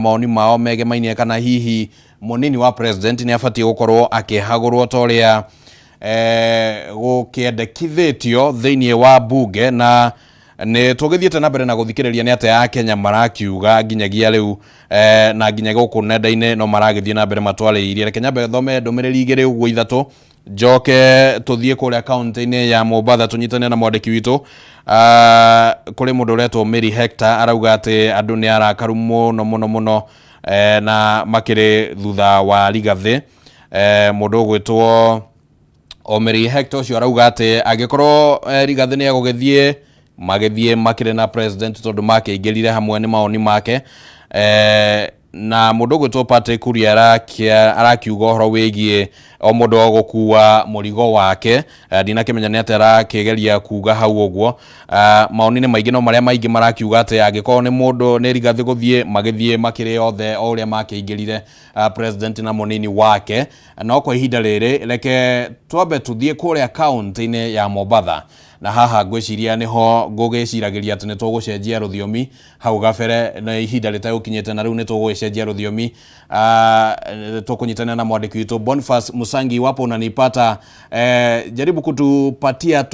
Maoni mao megemainie kana hihi munini wa president ni abatie gukorwo akihagurwo ta uria gukiendekithitio thiini wa bunge. Na nä tå gä thiä te na mbere na gå thikä rä ria nä atä a Kenya marakiuga nginyagia rä u, na nginya gå kå nenda-inä no maragä thiä na mbere matwarä irie. Reke nyambe thome ndå mä rä ri igä rä å guo ithatå, njoke tå thiä kå rä a kaunti-inä ya Mombatha tå nyitane na mwandĩki witũ. Kũrĩ mũndũ ũretwo Mary Hector arauga atĩ andũ nĩ arakaru mũno mũno mũno, na makĩrĩ thutha wa Rigathĩ. Mũndũ ũgwĩtwo o Mary Hector ũcio arauga atĩ angĩkorwo Rigathĩ nĩ egũgĩthiĩ, magĩthiĩ makĩrĩ na president tondũ makĩingĩrire hamwe. Nĩ maoni make. Na mũndũ ũgwĩtwo Patrick Kuria arakiuga ũhoro wĩgiĩ o mũndũ o gũkua mũrigo wake. Ndinakĩmenya nĩ atĩa arakĩgeria kuga hau ũguo. Maoni nĩ maingĩ, no marĩa maingĩ marakiuga atĩ angĩkorwo nĩ mũndũ nĩ Rigathĩ gũthiĩ, magĩthiĩ makĩrĩ othe o ũrĩa makĩingĩrire, president na mũnini wake. No kwa ihinda rĩrĩ reke twambe tũthiĩ kũrĩa kaunti-inĩ ya Mombatha, na haha ngwĩciria nĩho ngũgĩciragĩria atĩ nĩ tũgũcenjia rũthiomi. Hau gabere na ihinda rĩtagũkinyĩte, na rĩu nĩ tũgũgĩcenjia rũthiomi. Tũkũnyitanĩra na mwandĩki witũ Boniface Musangi. Iwapo unanipata, jaribu kutupatia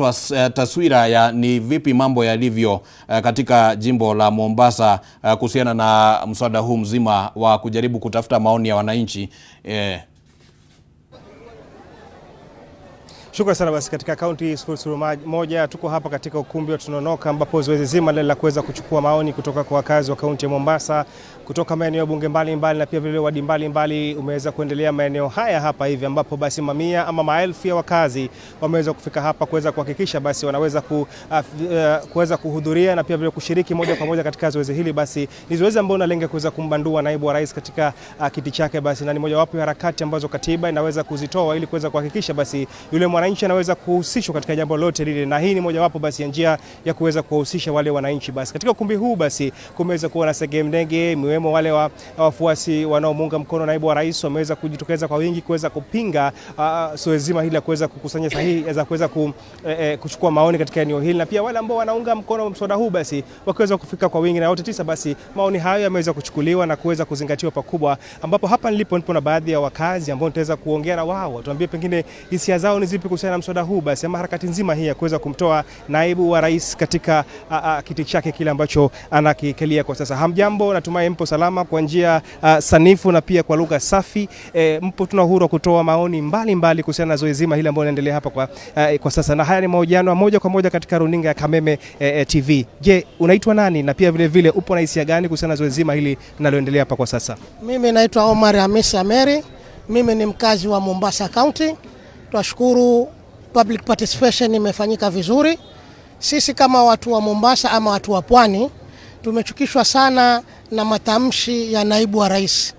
taswira ya ni vipi mambo yalivyo katika jimbo la Mombasa kuhusiana na mswada huu mzima wa kujaribu kutafuta maoni ya wananchi. Shukran sana. Basi katika kaunti 001 tuko hapa katika ukumbi wa Tononoka ambapo zoezi zima lile la kuweza kuchukua maoni kutoka kwa wakazi wa kaunti ya Mombasa kutoka maeneo bunge mbalimbali na pia vile wadi mbalimbali umeweza kuendelea maeneo haya hapa hivi, ambapo basi mamia ama maelfu ya wakazi wameweza kufika hapa kuweza kuhakikisha basi wanaweza kuweza kuhudhuria na pia vile kushiriki moja kwa moja katika zoezi hili. Basi ni zoezi ambalo linalenga kuweza kumbandua naibu wa rais katika kiti chake, basi na ni mojawapo ya harakati ambazo katiba inaweza kuzitoa ili kuweza kuhakikisha basi yule mwananchi anaweza kuhusishwa katika jambo lolote lile, na hii ni mojawapo basi ya njia ya kuweza kuwahusisha wale wananchi. Basi katika ukumbi huu basi kumeweza kuwa na segemnege, miwemo wale wa wafuasi wanaomuunga mkono naibu wa rais wameweza kujitokeza kwa wingi kuweza kupinga zoezi zima hili la kuweza kukusanya sahihi za kuweza kuchukua maoni katika eneo hili, na pia wale ambao wanaunga mkono mswada huu basi wakiweza kufika kwa wingi, na wote tisa basi maoni hayo yameweza kuchukuliwa na kuweza kuzingatiwa pakubwa, ambapo hapa nilipo nipo na baadhi ya wakazi ambao nitaweza kuongea na wao, watuambie pengine hisia zao ni zipi kuhusiana na mswada huu basi ama harakati nzima hii ya kuweza kumtoa naibu wa rais katika kiti chake kile ambacho anakikalia kwa sasa. Hamjambo, natumai mpo salama kwa njia sanifu na pia kwa lugha safi. Mpo tuna uhuru wa kutoa maoni mbalimbali kuhusiana na zoezi zima hili ambalo linaendelea hapa kwa sasa, na haya ni mahojiano moja kwa moja katika runinga ya Kameme TV. Je, unaitwa nani na pia vile vile upo na hisia gani kuhusiana na zoezi zima hili linaloendelea hapa kwa sasa? Mimi naitwa Omar Hamisi Ameri, mimi ni mkazi wa Mombasa County. Twashukuru public participation imefanyika vizuri. Sisi kama watu wa Mombasa ama watu wa pwani tumechukishwa sana na matamshi ya naibu wa rais.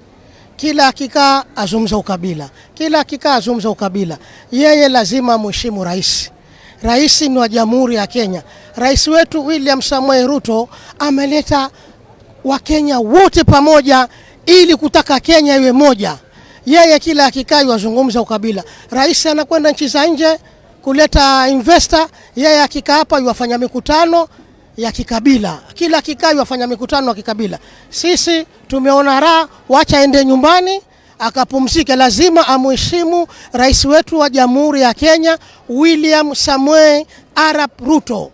Kila akikaa azungumza ukabila, kila akikaa azungumza ukabila. Yeye lazima mheshimu rais. Rais ni wa Jamhuri ya Kenya. Rais wetu William Samoei Ruto ameleta Wakenya wote pamoja ili kutaka Kenya iwe moja. Yeye kila akikaa wazungumza ukabila. Rais anakwenda nchi za nje kuleta investor, yeye akikaa hapa yuwafanya mikutano ya kikabila, kila akikaa yuwafanya mikutano ya kikabila. Sisi tumeona raha, wacha aende nyumbani akapumzike. Lazima amheshimu rais wetu wa Jamhuri ya Kenya William Samoei Arap Ruto.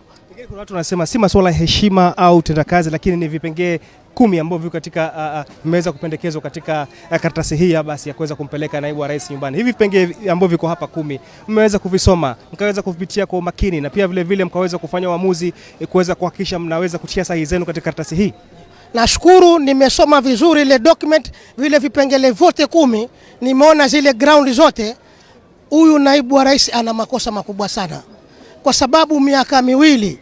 Kuna watu wanasema si masuala ya heshima au utendakazi, lakini ni vipengee 10 ambavyo viko katika vimeweza kupendekezwa katika karatasi hii basi ya kuweza kumpeleka naibu wa rais nyumbani. Hivi vipengee ambavyo viko hapa 10 mmeweza kuvisoma mkaweza kuvipitia kwa umakini na pia vile vile mkaweza kufanya uamuzi kuweza kuhakikisha mnaweza kutia sahihi zenu katika karatasi hii? Nashukuru nimesoma vizuri ile document, vile vipengele vyote 10 nimeona zile ground zote. Huyu naibu wa rais ana makosa makubwa sana, kwa sababu miaka 2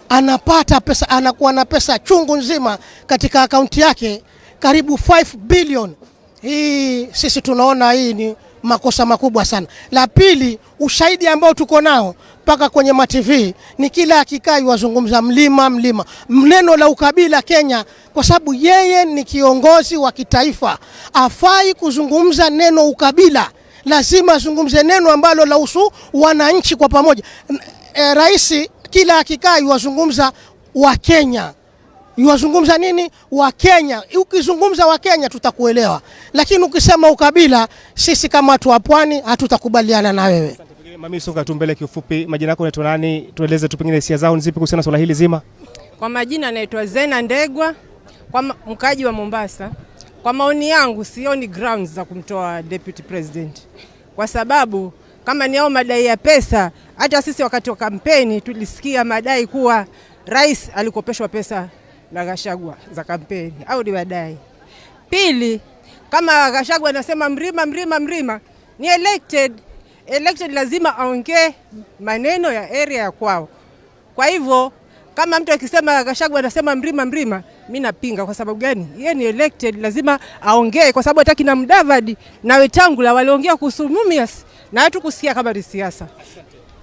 anapata pesa, anakuwa na pesa chungu nzima katika akaunti yake karibu 5 billion. Hii sisi tunaona hii ni makosa makubwa sana. La pili, ushahidi ambao tuko nao mpaka kwenye ma TV ni kila akikaa wazungumza mlima mlima, neno la ukabila Kenya, kwa sababu yeye ni kiongozi wa kitaifa, afai kuzungumza neno ukabila, lazima azungumze neno ambalo lahusu wananchi kwa pamoja. Rais kila akikaa yuwazungumza wa Kenya. Yuwazungumza nini? Wakenya. Ukizungumza Wakenya tutakuelewa, lakini ukisema ukabila, sisi kama watu wa pwani hatutakubaliana na wewe. Mami, songa tu mbele kiufupi, majina yako unaitwa nani? Tueleze tu pengine hisia zao ni zipi kuhusiana na swala hili zima. Kwa majina naitwa Zena Ndegwa, kwa mkaaji wa Mombasa. Kwa maoni yangu sioni grounds za kumtoa deputy president, kwa sababu kama ni hao madai ya pesa, hata sisi wakati wa kampeni tulisikia madai kuwa rais alikopeshwa pesa na Gachagua za kampeni, au ni madai. Pili, kama Gachagua anasema mlima mlima mlima, ni elected, lazima aongee maneno ya area ya kwao. Kwa hivyo kama mtu akisema Gachagua anasema mlima mlima, mimi napinga. Kwa sababu gani? Yeye ni elected, lazima aongee, kwa sababu hata kina Mudavadi na Wetangula waliongea kuhusu Mumias na hatukusikia kama ni siasa.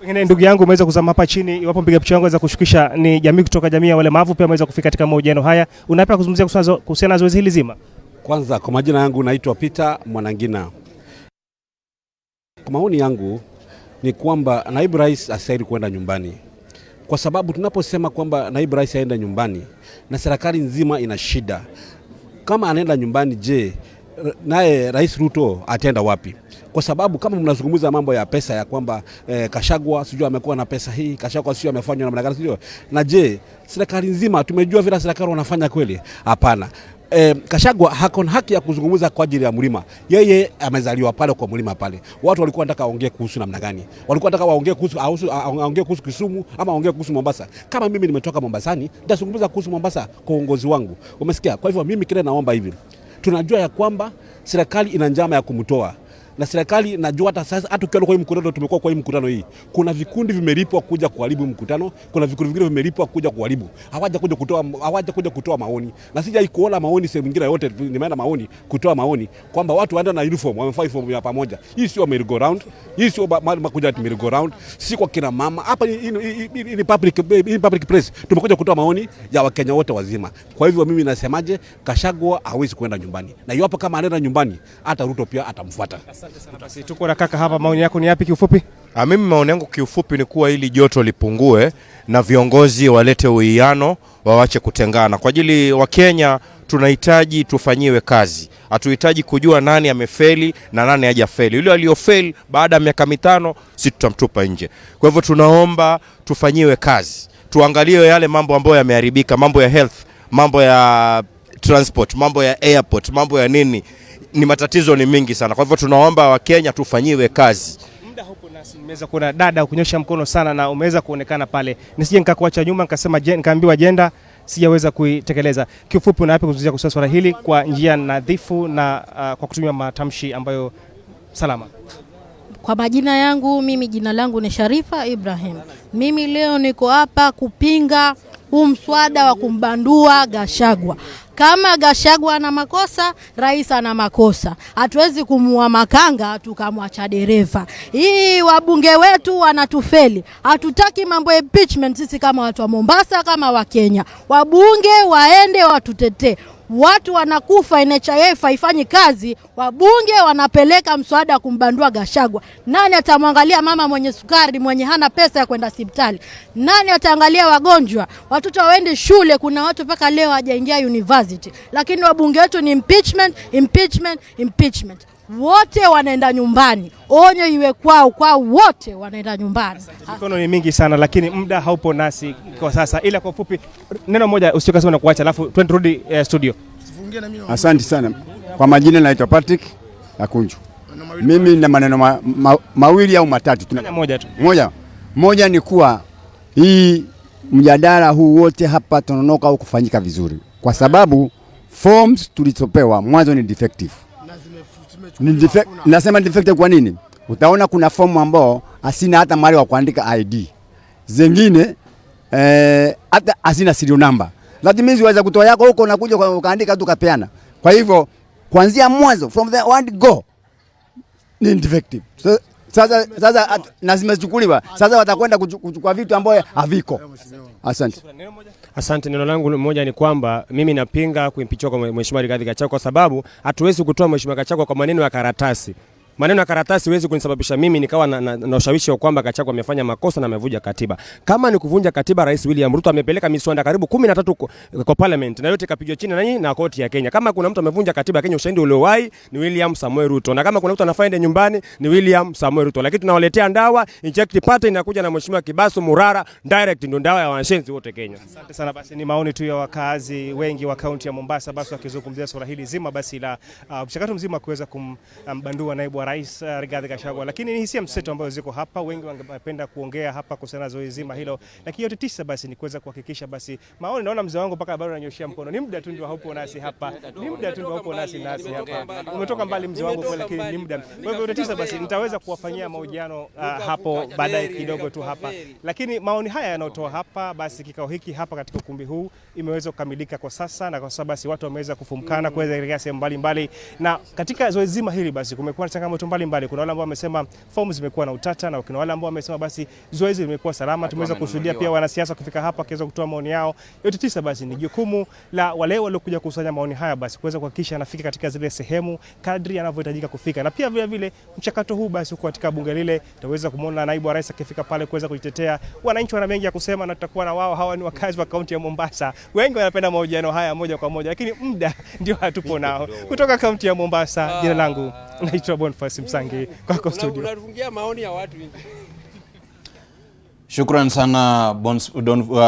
Pengine ndugu yangu umeweza kuzama hapa chini, iwapo mpiga picha wangu aweza kushukisha, ni jamii kutoka jamii ya walemavu pia ameweza kufika katika mahojiano haya. Unapenda kuzungumzia kuhusiana na zoezi hili zima? Kwanza, kwa majina yangu naitwa Peter Mwanangina. Kwa maoni yangu ni kwamba naibu rais astahili kwenda nyumbani, kwa sababu tunaposema kwamba naibu rais aende nyumbani na serikali nzima ina shida, kama anaenda nyumbani, je, naye Rais Ruto ataenda wapi? Kwa sababu kama mnazungumza mambo ya pesa ya kwamba Gachagua sijui amekuwa na pesa hii, Gachagua sijui amefanywa namna gani sijui. Na je, serikali nzima tumejua vile serikali wanafanya kweli? Hapana. Gachagua hako haki ya kuzungumza kwa ajili ya mlima. Yeye amezaliwa pale kwa mlima pale. Watu walikuwa wanataka waongee kuhusu namna gani? Walikuwa wanataka waongee kuhusu aongee kuhusu Kisumu ama aongee kuhusu Mombasa. Kama mimi nimetoka Mombasani, nitazungumza kuhusu Mombasa kwa uongozi wangu. Umesikia? Kwa hivyo mimi kile naomba hivi. Tunajua ya kwamba serikali ina njama ya kumtoa na serikali najua hata sasa, hata ukiona kwa hii mkutano, tumekuwa kwa hii mkutano hii, kuna vikundi vimelipwa kuja kuharibu mkutano, kuna vikundi vingine vimelipwa kuja kuharibu, hawaja kuja kutoa maoni, na sijai kuona maoni sehemu nyingine yote, nimeenda maoni kutoa maoni kwamba watu waenda na uniform, wamevaa uniform ya pamoja. Hii sio merry go round, hii sio kuja merry go round, si kwa kina mama hapa, hii ni public place, tumekuja kutoa maoni ya Wakenya wote wazima. Kwa hivyo mimi nasemaje, Gachagua hawezi kwenda nyumbani, na iwapo kama anaenda nyumbani, hata Ruto pia atamfuata. Asante sana. Basi tuko na kaka hapa, maoni yako ni yapi kiufupi? Mimi maoni yangu kiufupi ni kuwa ili joto lipungue na viongozi walete uwiano, wawache kutengana. Kwa ajili Wakenya tunahitaji tufanyiwe kazi, hatuhitaji kujua nani amefeli na nani hajafeli. Yule aliyofeli baada ya miaka 5 si tutamtupa nje. Kwa hivyo tunaomba tufanyiwe kazi, tuangalie yale mambo ambayo yameharibika, mambo ya health, mambo ya transport, mambo ya airport, mambo ya nini, ni matatizo ni mingi sana. Kwa hivyo tunaomba Wakenya tufanyiwe kazi. Muda huko nasi nimeweza kuona dada kunyosha mkono sana na umeweza kuonekana pale, nisije nikakuacha nyuma nikasema nikaambiwa ajenda sijaweza kuitekeleza. Kiufupi, una yapi kuzungumzia kuhusu swala hili kwa njia nadhifu na kwa kutumia matamshi ambayo salama? Kwa majina yangu mimi, jina langu ni Sharifa Ibrahim. Mimi leo niko hapa kupinga huu mswada wa kumbandua Gachagua. Kama Gachagua ana makosa, rais ana makosa. Hatuwezi kumuua makanga tukamwacha dereva. Hii wabunge wetu wanatufeli. Hatutaki mambo ya impeachment sisi kama watu wa Mombasa, kama wa Kenya. Wabunge waende watutetee. Watu wanakufa, NHIF haifanyi kazi, wabunge wanapeleka mswada kumbandua Gachagua. Nani atamwangalia mama mwenye sukari, mwenye hana pesa ya kwenda hospitali? Nani ataangalia wagonjwa? Watoto waende shule, kuna watu mpaka leo hawajaingia university, lakini wabunge wetu ni impeachment, impeachment, impeachment. Wote wanaenda nyumbani, onyo iwe kwao kwao, wote wanaenda nyumbani. Mikono ni mingi sana lakini muda haupo nasi kwa sasa, ila kwa ufupi neno moja usikasema na kuacha, alafu twende turudi studio. Asante sana. Kwa majina naitwa Patrick Lakunju. Mimi na maneno mawili au matatu. Moja tu. Moja ni kuwa hii mjadala huu wote hapa Tononoka au kufanyika vizuri, kwa sababu forms tulizopewa mwanzo ni defective. Nasema defective kwa nini? Utaona kuna fomu ambao asina hata mahali wa kuandika ID, zingine hata asina serial number. That means waweza kutoa yako huko na kuja ukaandika tu ukapeana. Kwa hivyo kuanzia mwanzo from the word go ni defective. So, sasa na zimechukuliwa. Sasa watakwenda kuchukua vitu ambavyo haviko. Asante. Asante. Neno langu moja ni kwamba mimi napinga kuimpeachiwa kwa Mheshimiwa Rigathi Gachagua kwa sababu hatuwezi kutoa Mheshimiwa Gachagua kwa maneno ya karatasi. Maneno ya karatasi huwezi kunisababisha mimi nikawa na ushawishi wa kwamba Gachagua amefanya makosa na amevunja katiba. Kama ni kuvunja katiba, Rais William Ruto amepeleka miswada karibu 13 kwa parliament na yote ikapigwa chini na nini na koti ya Kenya. Kama kuna mtu amevunja katiba ya Kenya, ushahidi uliowahi ni William Samoei Ruto, na kama kuna mtu anafaa ende nyumbani ni William Samoei Ruto. Lakini tunawaletea ndawa inject party inakuja na Mheshimiwa Kibaso Murara direct, ndio ndawa ya washenzi wote Kenya. Asante sana. Basi ni maoni tu ya wakazi wengi wa kaunti ya Mombasa, basi wakizungumzia suala hili zima basi la mchakato mzima kuweza kumbandua naibu wa rais Rigathi Gachagua, lakini ni hisia mseto ambazo ziko hapa, wengi wangependa kuongea hapa kuhusiana na zoezi zima hilo, lakini yote tisa basi ni kuweza kuhakikisha basi maoni. Naona mzee wangu mpaka bado ananyoshia mkono, ni muda tu ndio haupo nasi hapa, ni muda tu ndio haupo nasi hapa. Umetoka mbali mzee wangu kwa, lakini ni muda. Kwa hivyo yote tisa basi nitaweza kuwafanyia mahojiano hapo baadaye kidogo tu hapa, lakini maoni haya yanayotoa hapa basi kikao hiki hapa katika ukumbi huu imeweza kukamilika kwa sasa, na kwa sababu basi watu wameweza kufumkana kuweza kuelekea sehemu mbalimbali, na katika zoezi zima hili basi kumekuwa na changamoto mbalimbali. Kuna wale ambao wamesema fomu zimekuwa na utata, na kuna wale ambao wamesema basi zoezi limekuwa salama. Tumeweza kushuhudia pia wanasiasa kufika hapa wakiweza kutoa maoni yao. Yote tisa basi ni jukumu la wale waliokuja kukusanya maoni haya basi kuweza kuhakikisha yanafika katika zile sehemu kadri yanavyohitajika kufika, na pia vile vile mchakato huu basi uko katika bunge lile, tutaweza kumwona naibu wa rais akifika pale kuweza kujitetea. Wananchi wana mengi ya kusema na tutakuwa na wao. Hawa ni wakazi wa kaunti ya Mombasa, wengi wanapenda mahojiano haya moja kwa moja, lakini muda ndio hatupo nao. Kutoka kaunti ya Mombasa, jina langu naitwa Boniface Msangi, kwako studio. Unafungia maoni ya watu. Shukran sana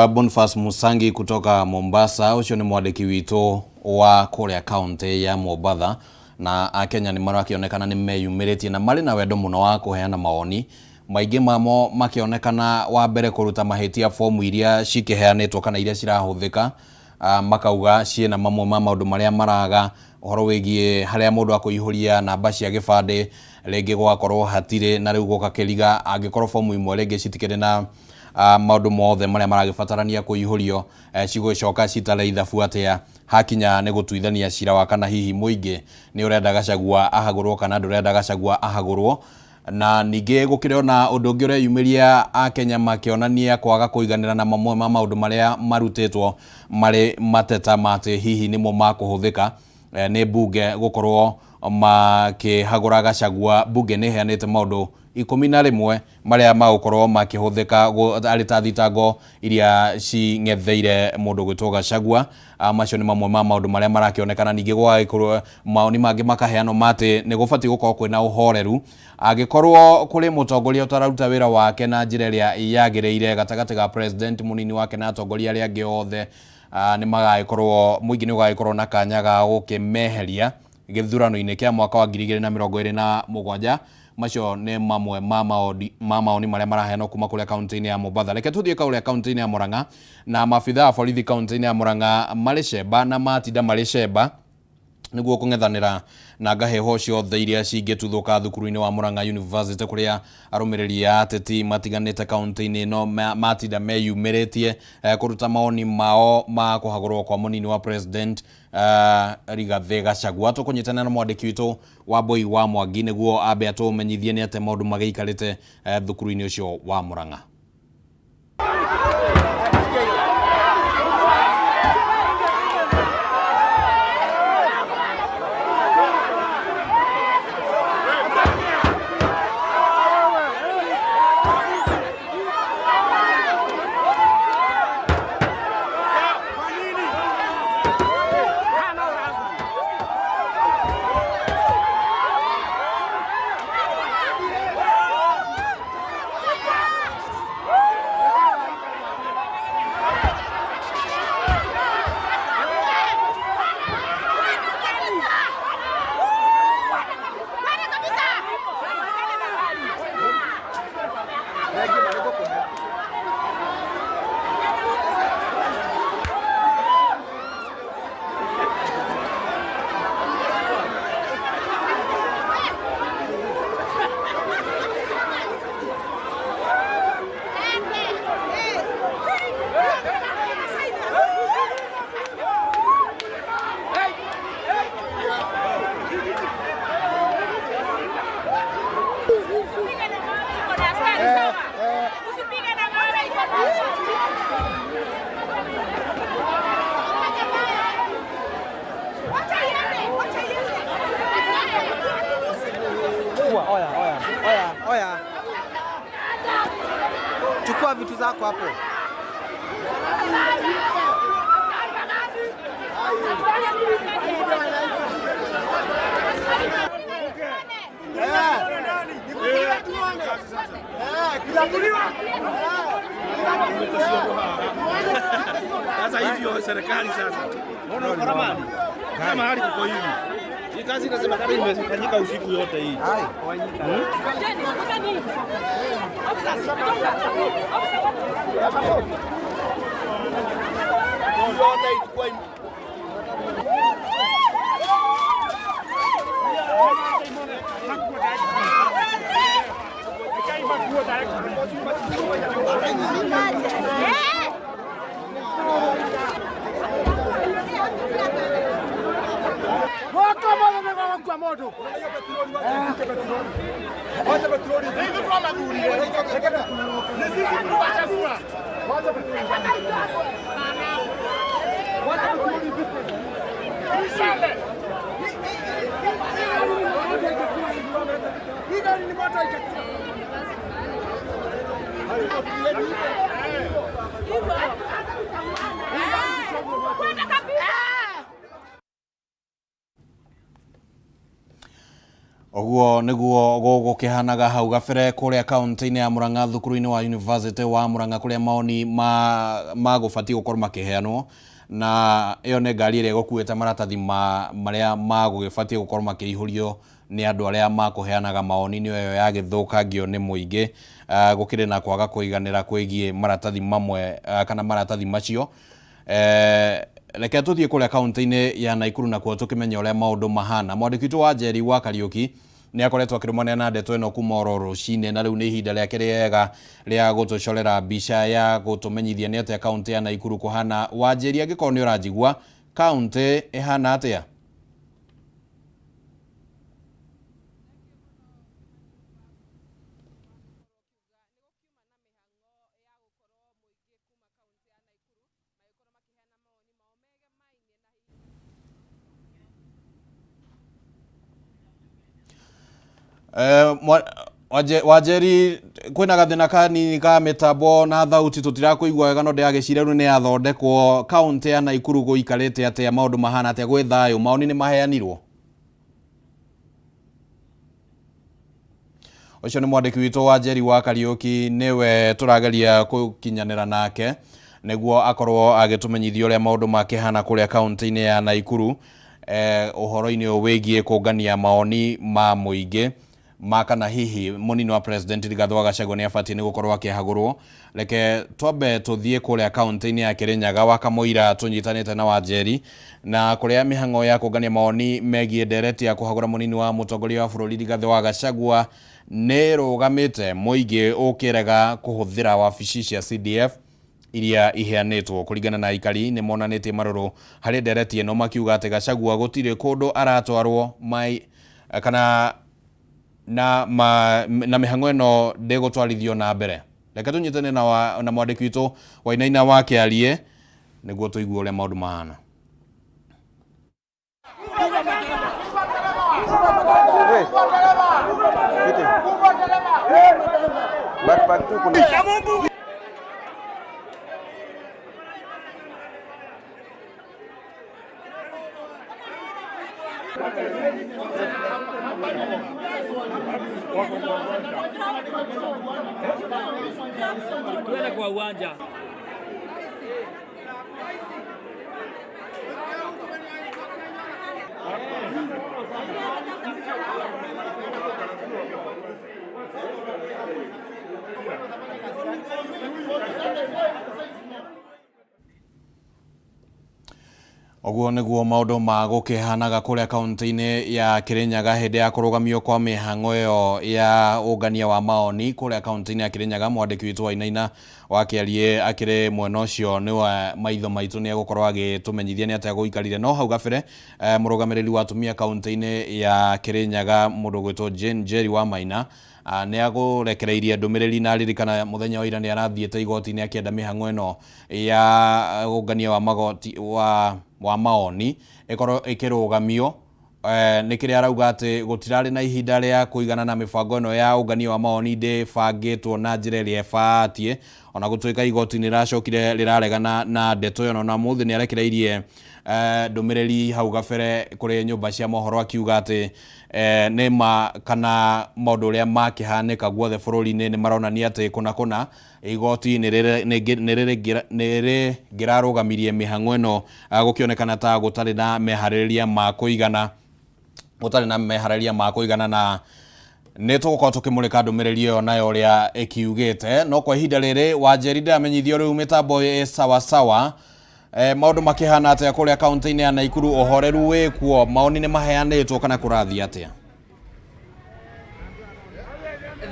Boniface Musangi kutoka Mombasa. Ucio ni mwandiki witũ wa kũrĩa kaunti ya Mombatha, na akenya nĩ marakĩonekana nĩ meyumĩrĩtie na marĩ na wendo mũno wa kũheana mawoni maingĩ mamo makĩonekana wa mbere kũruta mahĩtia fomu iria cikĩheanĩtwo kana iria cirahũthĩka, makauga ciĩna mamwe ma maũndũ marĩa maraga ũhoro wĩgiĩ harĩa mũndũ akũihũria namba cia gĩbandĩ, rĩngĩ gũgakorwo hatirĩ na rĩu gũgakĩriga angĩkorwo fomu imwe rĩngĩ citikĩrĩ na maũndũ mothe marĩa maragĩbatarania kũihũrio, cigũcoka citare ithabu atĩa hakinya nĩ gũtuithania cira wa kana hihi mũingĩ nĩ ũrenda Gachagua ahagũrwo kana ndũrenda Gachagua ahagũrwo. Na ningĩ gũkĩrĩ ona ũndũ ũngĩ ũreyumĩria akenya makĩonania kwaga kũiganĩra na mamwe ma maũndũ marĩa marutĩtwo marĩ mateta ma atĩ hihi nĩmo makũhũthĩka nĩ mbunge gũkorwo makĩhagũra Gachagua. Mbunge nĩ ĩheanĩte maũndũ 11 marĩa magũkorwo makĩhũthĩka arĩ ta thitango iria cing'etheire mũndũ gwĩtwo Gachagua. Macio nĩ mamwe ma maũndũ marĩa marakĩonekana. Ningĩ gũgagĩkorwo maoni mangĩ makaheanwo ma atĩ nĩ gũbatiĩ gũkorwo kwĩna ũhoreru angĩkorwo kũrĩ mũtongoria ũtararuta wĩra wake na njĩra ĩrĩa yagĩrĩire gatagatĩ ga president, mũnini wake na atongoria arĩa angĩ othe, nĩ magagĩkorwo mũingĩ nĩ ũgagĩkorwo na kanya ga gũkĩmeheria gĩthurano-inĩ kĩa mwaka wa 2027. Macio nĩ mamwe ma maoni marĩa maraheanwo kuma kũrĩa kaunti-inĩ ya Mombatha. Reke tũthiĩ kũrĩa kaunti-inĩ ya Murang'a, na maabithaa a borithi kaunti-inĩ ya Murang'a marĩ cemba na matinda marĩ cemba nĩguo kũng'ethanĩra na ngahĩho ciothe iria cingĩtuthũka thukuru-inĩ wa Murang'a University kũrĩa arũmĩrĩri a ateti matiganĩte kaunti-inĩ ĩno matinda meyumĩrĩtie kũruta maoni mao ma kũhagũrwo kwa mũnini wa president Rigathĩ Gachagua. Tũkũnyitanĩra na mwandĩki witũ wa Mbui wa Mwangi nĩguo ambe atũmenyithie nĩ atĩa maũndũ magĩikarĩte thukuru-inĩ ũcio wa Murang'a. Vitu zako hapo. Sasa hivyo serikali sasa. Unaona uko ramani? Kama mahali kuko hivi. Hii kazi inasemekana imefanyika usiku yote hii. Yote ilikuwa Ũguo nĩguo gũgũkĩhanaga hau gabere kũrĩa kaunti-inĩ ya Murang'a thukuru-inĩ wa University wa Murang'a kũrĩa maoni ma gũbatiĩ gũkorwo makĩheanwo na ĩyo nĩ ngari ĩrĩa ĩgũkuĩte maratathi marĩa magũgĩbatiĩ gũkorwo makĩihũrio nĩ andũ arĩa makũheanaga maoni nĩyo ĩyo yagĩthũkangio nĩ mũingĩ. Gũkĩrĩ na kwaga kũiganĩra kwĩgiĩ maratathi mamwe kana maratathi macio. Reke tũthiĩ kũrĩa kaunti-inĩ ya Nakuru nakuo tũkĩmenye ũrĩa maũndũ mahana. Mwandĩki witũ wa Njeri wa Kariũki nĩ akoretwo akĩrũmanĩra na ndeto ĩno kuma oro rũcinĩ na rĩu nĩ ihinda rĩake rĩega rĩa gũtũcorera mbica ya gũtũmenyithia nĩ atĩa kaunti ya Nakuru kũhana. Wanjeri, angĩkorwo nĩ ũranjigua, kaunti ĩhana atĩa? Wanjeri, kwĩna gathĩna kanini ka mĩtambo na thauti tũtirakũigua wega no ndĩragĩciria rĩu nĩ yathondekwo. Kaunti ya Nakuru gũikarĩte atĩa, maũndũ mahana atĩa, gwĩ thayũ, maoni nĩ maheanirwo? Ũcio nĩ mwandĩki witũ wa Njeri wa Kariũki, nĩwe tũrageria gũkinyanĩra nake nĩguo akorwo agĩtũmenyithia ũrĩa maũndũ makĩhana kũrĩa kaunti-inĩ ya Nakuru ũhoro-inĩ ũyũ wĩgiĩ kũngania maoni ma mũingĩ ma kana hihi mũnini wa president Rigathĩ wa Gachagua nĩ abatiĩ nĩ gũkorwo akĩhagũrwo. Reke twambe tũthiĩ kũrĩa kaunti-inĩ ya Kirinyaga wa Kamũira tũnyitanĩte na Wanjeri na kũrĩa mĩhang'o ya kũngania maoni megiĩ ndereti ya kũhagũra mũnini wa mũtongoria wa bũrũri Rigathĩ wa Gachagua nĩ ĩrũgamĩte, mũingĩ ũkĩrega kũhũthĩra wabici cia CDF iria iheanĩtwo. Kũringana na aikari nĩ monanĩtie marũrũ harĩ ndereti ĩno makiuga atĩ Gachagua gũtirĩ kũndũ aratwarwo mai kana na mĩhang'o ĩno ndĩgũtwarithio na mbere. Reke tũnyitane na mwandĩki witũ Wainaina wa Kĩarie nĩguo tũigue ũrĩa maũndũ mahana. Tuende kwa uwanja. Ũguo nĩguo maũndũ ma gũkĩhanaga kũrĩa kaunti-inĩ ya Kirinyaga hĩndĩ ya kũrũgamio kwa mĩhang'o ĩyo ya ũngania wa maoni kũrĩa kaunti-inĩ ya Kirinyaga. Mwandĩki witũ Wainaina wa Kĩarie akĩrĩ mwena ũcio nĩwe maitho maitũ nĩ egũkorwo agĩtũmenyithia nĩ atĩa gũikarire. No hau gabere mũrũgamĩrĩri wa atumia kaunti-inĩ ya Kirinyaga mũndũ ũgwĩtwo Jane Njeri wa Maina nĩ agũrekereirie ndũmĩrĩri na aririkana mũthenya wa ira nĩ arathiĩte igoti-inĩ akĩenda mĩhang'o ĩno ya ũngania wa magoti wa maoni ĩkorwo ĩkĩrũgamio Nĩ kĩrĩa arauga atĩ gũtirarĩ na ihinda rĩa kũigana na mĩbango ĩno ya ũngania wa mawoni ndĩbangĩtwo na njĩra ĩrĩa ĩbatiĩ, ona gũtuĩka igoti nĩ rĩracokire rĩraregana na ndeto ĩyo. Na mũthĩ nĩ arekereirie ndũmĩrĩri hau gabere kũrĩ nyũmba cia mohoro akiuga atĩ nĩ ma kana maũndũ ũrĩa makĩhanĩka guothe bũrũri-inĩ nĩ maronania atĩ kũna kũna igoti nĩ rĩngĩrarũgamirie mĩhang'o ĩno, gũkĩonekana ta gũtarĩ na meharĩrĩria ma kũigana, gũtarĩ na meharĩrĩria ma kũigana. Na nĩ tũgũkorwo tũkĩmũrĩka ndũmĩrĩri ĩyo nayo ũrĩa ĩkiugĩte. No kwa ihinda rĩrĩ, Wanjeri, ndĩramenyithio rĩu mĩtambo ĩ sawa sawa. Maũndũ makĩhana atĩa kũrĩa kaunti-inĩ ya Naikuru? Ũhoreru wĩkuo? Maoni nĩ maheanĩtwo kana kũrathiĩ atĩa?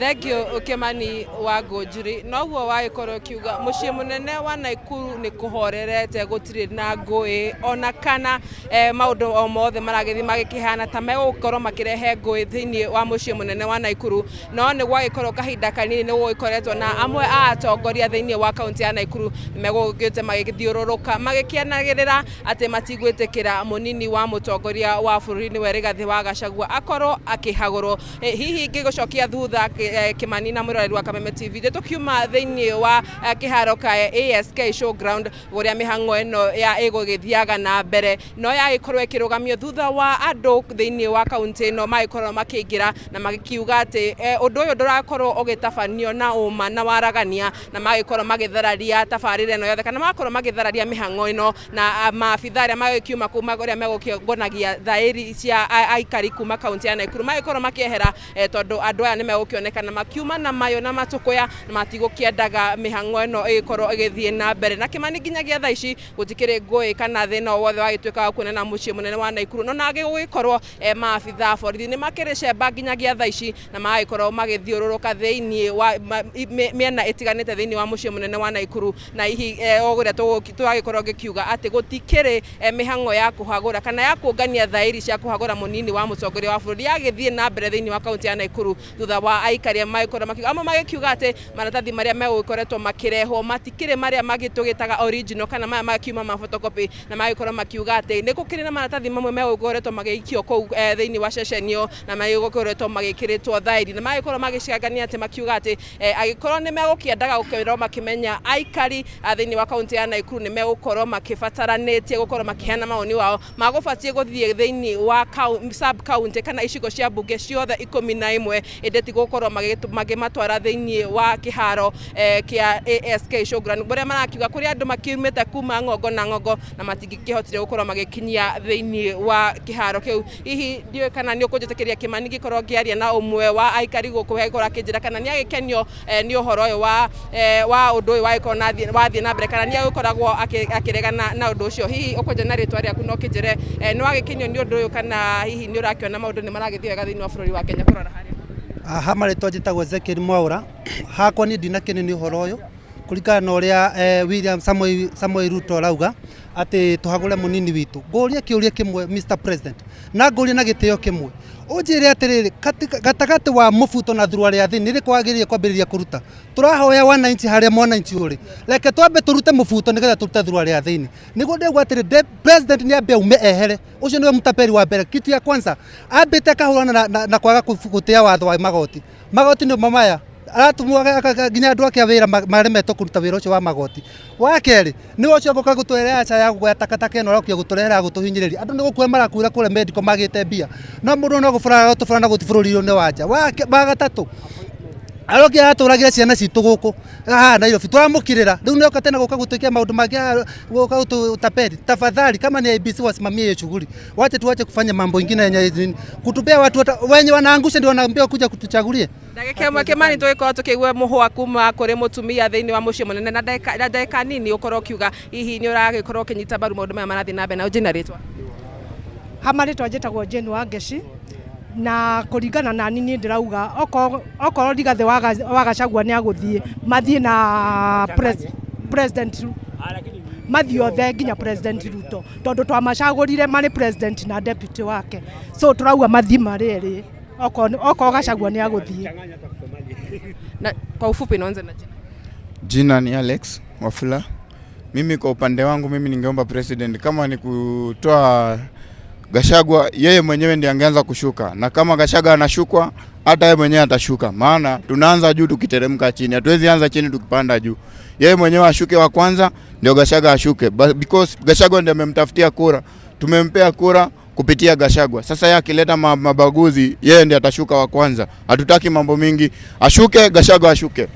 Thank you, Kimani wa Ngũnjiri. Noguo wagĩkorwo ũkiuga, mũciĩ mũnene wa Naikuru nĩ kũhorerete, gũtirĩ na ngũĩ ona kana maũndũ o mothe maragĩthiĩ magĩkĩhana ta megũkorwo makĩrehe ngũĩ thĩinĩ wa mũciĩ mũnene wa Naikuru. No nĩ gwagĩkorwo kahinda kanini nĩ gũgĩkoretwo na amwe a atongoria thĩinĩ wa kaunti ya Naikuru megũgĩũkĩte magĩthiũrũrũka magĩkĩanagĩrĩra atĩ matigwĩtĩkĩra mũnini wa mũtongoria wa bũrũri nĩwe Rigathĩ wa Gachagua akorwo akĩhagũrwo. Hihi ngĩgũcokia thutha, Kimani na mwĩroreri wa Kameme TV, nĩ tũkiuma thĩinĩ wa kĩharo ka ASK Showground kũrĩa mĩhang'o ĩno ya ĩgũgĩthiaga na mbere, no yagĩkorwo ĩkĩrũgamio thutha wa andũ thĩinĩ wa kaunti ĩno magĩkorwo makĩingĩra na magĩkiuga atĩ ũndũ ũyũ ndũrakorwo ũgĩtabanio na ũma na waragania, na magĩkorwo magĩthararia tabarĩra ĩno yothe kana magakorwo magĩthararia mĩhang'o ĩno. Na maabitha arĩa magĩkiuma kuma kũrĩa megũkĩongonagia thaĩri cia aikari kuma kaunti ya Naikuru magĩkorwo makĩehera, tondũ andũ aya nĩ megũkĩonekana makiuma na mayo na matũkũya na matigũkĩendaga mĩhang'o ĩno ĩgĩkorwo ĩgĩthiĩ na mbere. Na Kĩmani, nginyagia thaa ici gũtikĩrĩ ngũĩ kana thĩna o wothe wagĩtuĩka wa kuonana mũciĩ mũnene wa Naikuru, no nangĩ gũgĩkorwo maabitha a borithi nĩ makĩrĩ cemba nginyagia thaa ici na magagĩkorwo magĩthiũrũrũka thĩinĩ wa mĩena ĩtiganĩte thĩinĩ wa mũciĩ mũnene wa Naikuru. Na hihi o ũrĩa tũragĩkorwo ngĩkiuga atĩ gũtikĩrĩ mĩhang'o ya kũhagũra kana ya kũngania thaĩri cia kũhagũra mũnini wa mũtongoria wa bũrũri yagĩthiĩ na mbere thĩinĩ wa kaunti ya Naikuru, thutha wa aikari magĩkorwo makiuga, amwe magĩkiuga atĩ maratathi marĩa megũgĩkoretwo makĩrehwo matikĩrĩ marĩa magĩtũgĩtaga original kana maya makiuma ma photocopy, na magĩkorwo makiuga atĩ nĩ gũkĩrĩ na maratathi mamwe megũkoretwo magĩikio kũu thĩinĩ wa ceceni ĩyo na magĩkoretwo magĩkĩrĩtwo thaĩri, na magĩkorwo magĩcangania atĩ makiuga atĩ angĩkorwo nĩ megũkĩendaga gũkorwo makĩmenya aikari a thĩinĩ wa kaunti ya Naikuru nĩ megũkorwo makĩbataranĩtie gũkorwo makĩheana mawoni wao, magũbatiĩ gũthiĩ thĩinĩ wa sub county kana icigo cia mbunge ciothe 11, ĩndĩ ti gũkorwo makĩmatwara thĩinĩ wa kĩharo kĩa ASK Showground, kũrĩa marakiuga kũrĩa andũ makiumĩte kuma ng'ongo na ng'ongo na matingĩkĩhotire gũkorwo magĩkinyia thĩinĩ wa kĩharo kĩu. Hihi ndiũĩ kana nĩ ũkũnjĩtĩkĩria, Kĩmani, ngĩkorwo ngĩaria na ũmwe wa aikari gũkũ agĩkorwo akĩnjĩra kana nĩ agĩkenio nĩ ũhoro ũyũ wa ũndũ ũyũ wagĩkorwo wathiĩ na mbere kana nĩ agĩkoragwo akĩregana na ũndũ ũcio. Hihi ũkũnjĩra na rĩtwa rĩaku na ũkĩnjĩre nĩ wagĩkenio nĩ ũndũ ũyũ kana hihi nĩ ũrakĩona maũndũ nĩ maragĩthiĩ wega thĩinĩ wa bũrũri wa Kenya kũrora harĩa? Aha, marĩtwa njĩtagwo Ezekiel Mwaũra. Hakwa niĩ ndinakĩnio nĩ ũhoro ũyũ kũringana na ũrĩa William Samoei Ruto arauga atĩ tũhagũre mũnini witũ. Ngũria kĩũria kĩmwe, Mr President, na ngũria na gĩtĩo kĩmwe, ũnjĩre atĩrĩrĩ, gatagatĩ wa mũbuto na thurua rĩa thĩ nĩ rĩkũ wagĩrĩire kwambĩrĩria kũruta? Tũrahoya wananchi, harĩa mwananchi ũrĩ, reke twambe tũrute mũbuto nĩgetha tũrute thurua rĩa thĩinĩ. Nĩguo ndĩrauga atĩrĩ, president nĩ ambe aume ehere, ũcio nĩwe mũtapeli wa mbere. Kitu ya kwanza ambĩte akahũrana na kwaga gũtĩa watho wa magoti. Magoti nĩmo maya aratumwo nginya andũ ake a wĩra maremetwo kũruta wĩra ũcio wa magoti. Wa kerĩ nĩwe ũcio gũka gũtwĩra aca ya guoya takataka ĩno, arokia gũtũrehera gũtũhinyĩrĩria. Andũ nĩ gũkua marakuĩra kũrĩa medical magĩte mbia, no mũndũ no gũbũraga gũtũbũra na gũthiĩ bũrũri-inĩ wa nja. Wa gatatũ arokia aratũragĩra ciana citũ gũkũ haha Nairobi, tũramũkĩrĩra rĩu nĩoka tena gũka gũtwĩkia maũndũ mangĩ haha, gũka gũtũtapeli. Tafadhali, kama ni IEBC wasimamie hiyo shughuli, wache tuache kufanya mambo ingine yenye kutupea watu wenye wanaangusha ndio wanaambiwa kuja kutuchagulie. Ndagĩka ĩmwe, Kĩmani, tũgĩkorwo tũkĩigua mũhwa kuma kũrĩ mũtumia thĩinĩ wa mũciĩ mũnene, na ndagĩka nini ũkorwo ũkiuga hihi nĩ ũragĩkorwo ũkĩnyita mbaru maũndũ maya marathiĩ na mbere, na ũnjĩna rĩtwa. Hama rĩtwa njĩtagwo Jane Wangeci, na kũringana na niĩ ndĩrauga okorwo Rigathĩ wa Gachagua nĩ agũthiĩ, mathiĩ na president, mathiĩ othe nginya President Ruto, tondũ twamacagũrire marĩ president na deputy wake, so tũrauga mathiĩ marĩ erĩ okorwo Gachagua nĩ agũthiĩ. Na kwa ufupi naanza na jina. Jina ni Alex Wafula. Mimi kwa upande wangu, mimi ningeomba president kama ni kutoa Gachagua yeye mwenyewe ndiye angeanza kushuka, na kama Gachagua anashukwa, hata yeye mwenyewe atashuka, maana tunaanza juu tukiteremka chini, hatuwezi anza chini tukipanda juu. Yeye mwenyewe ashuke wa kwanza, ndio Gachagua ashuke, because Gachagua ndiye amemtafutia kura, tumempea kura kupitia Gachagua. Sasa yeye akileta mabaguzi, yeye ndiye atashuka wa kwanza. Hatutaki mambo mingi, ashuke Gachagua, ashuke.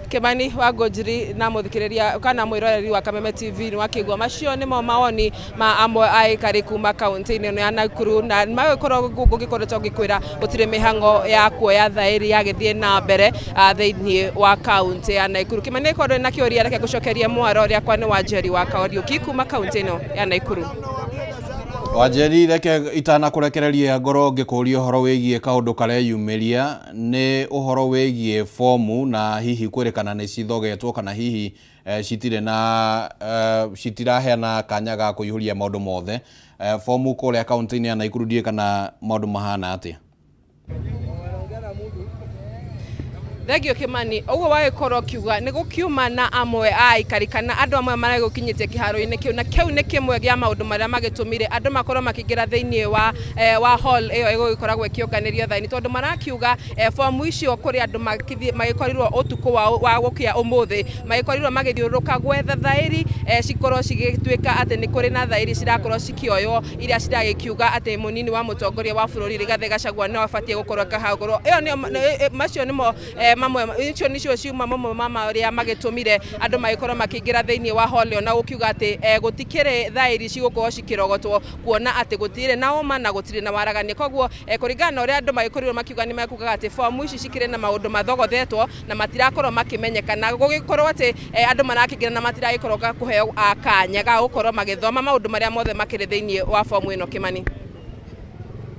Kimani wa Ngũnjiri na mũthikĩrĩria kana mwĩroreri wa Kameme TV nĩ wakĩigua macio nĩmo mawoni ma amwe a aikari kuma kaunti-inĩ ĩno ya Nakuru, na magĩkorwo ngũgĩkoretwo ngĩkwĩra gũtirĩ mĩhang'o ya kuoya thaĩri yagĩthiĩ na mbere thĩinĩ wa kaunti ya Nakuru. Kimani, ĩkorwo na kĩũria, reke ngũcokerie mwaro rĩakwa nĩ Wanjeri wa Kariũki kuma kaunti ĩno ya Nakuru. Wanjeri, reke itanakũrekereria ngoro ngĩkũria ũhoro wĩgiĩ kaũndũ kareyumĩria, nĩ ũhoro wĩgiĩ fomu na hihi kwĩrĩkana nĩ cithogetwo kana hihi citirĩ na citiraheana kanya ga kũihũria maũndũ mothe. Fomu kũrĩa kaunti-inĩ ya Nakuru, ndiũĩ kana maũndũ mahana atĩa. Thengio Kimani, ũguo wagĩkorwo ũkiuga nĩ gũkiuma na amwe a aikari kana andũ amwe maragũkinyĩtie kĩharo-inĩ kĩu, na kĩu nĩ kĩmwe gĩa maũndũ marĩa magĩtũmire andũ makorwo makĩingĩra thĩinĩ wa hall ĩyo ĩgũgĩkoragwo ĩkĩũnganĩrio thaini, tondũ marakiuga fomu icio kũrĩ andũ magĩkorirwo ũtukũ wa gũkĩa ũmũthĩ magĩkorirwo magĩthiũrũrũka gwetha thaĩri, cikorwo cigĩtuĩka atĩ nĩ kũrĩ na thaĩri cirakorwo cikĩoywo iria ciragĩkiuga atĩ mũnini wa mũtongoria wa bũrũri Rigathĩ Gachagua no abatiĩ gũkorwo akahagũrwo. Ĩyo nĩyo macio nĩmo mamwe, icio nicio ciuma mamwe ma marĩa magĩtũmire andũ magĩkorwo makĩingĩra thĩinĩ wa hall ĩyo na gũkiuga atĩ gũtikĩrĩ thaĩri cigũkorwo cikĩrogotwo, kuona atĩ gũtirĩ na ũma na gũtirĩ na waragania. Koguo kũringana na ũrĩa andũ magĩkorirwo makiuga, nĩ mekugaga atĩ fomu ici cikĩrĩ na maũndũ mathogothetwo na matirakorwo makĩmenyeka, na gũgĩkorwo atĩ andũ marakĩingĩra na matiragĩkorwo kũheo kanya ga gũkorwo magĩthoma maũndũ marĩa mothe makĩrĩ thĩinĩ wa fomu ĩno. Kĩmani.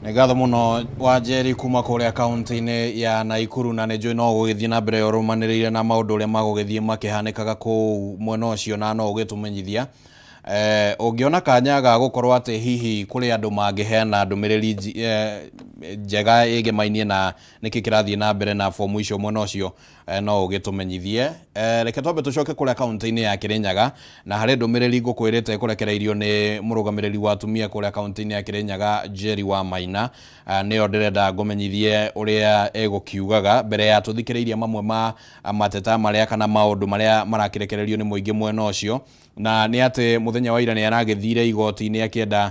Nĩ ngatho mũno Wanjeri kuma kũrĩa kaunti-inĩ ya Nakuru, na nĩ njũĩ no ũgũgĩthiĩ na mbere ũrũmanĩrĩire na maũndũ ũrĩa magũgĩthiĩ makĩhanĩkaga kũu mwena ũcio, na no ũgĩtũmenyithia ũngĩona kanya ga gũkorwo atĩ hihi kũrĩ andũ mangĩheana ndũmĩrĩri njega ĩgemainie na nĩkĩ kĩrathiĩ na mbere na fomu icio mwena ũcio, no ũgĩtũmenyithie. Reke twambe tũcoke kũrĩa kaunti-inĩ ya Kirinyaga, na harĩ ndũmĩrĩri ngũkwĩrĩte kũrekereirio nĩ mũrũgamĩrĩri wa atumia kũrĩa kaunti-inĩ ya Kirinyaga, Jerry wa Maina. Nĩyo ndĩrenda ngũmenyithie ũrĩa ĩgũkiugaga mbere ya tũthikĩrĩirie mamwe ma mateta marĩa kana maũndũ marĩa marakĩrekererio nĩ mũingĩ mwena ũcio, na nĩ atĩ mũthenya wa ira nĩ aragĩthire igoti-inĩ akĩenda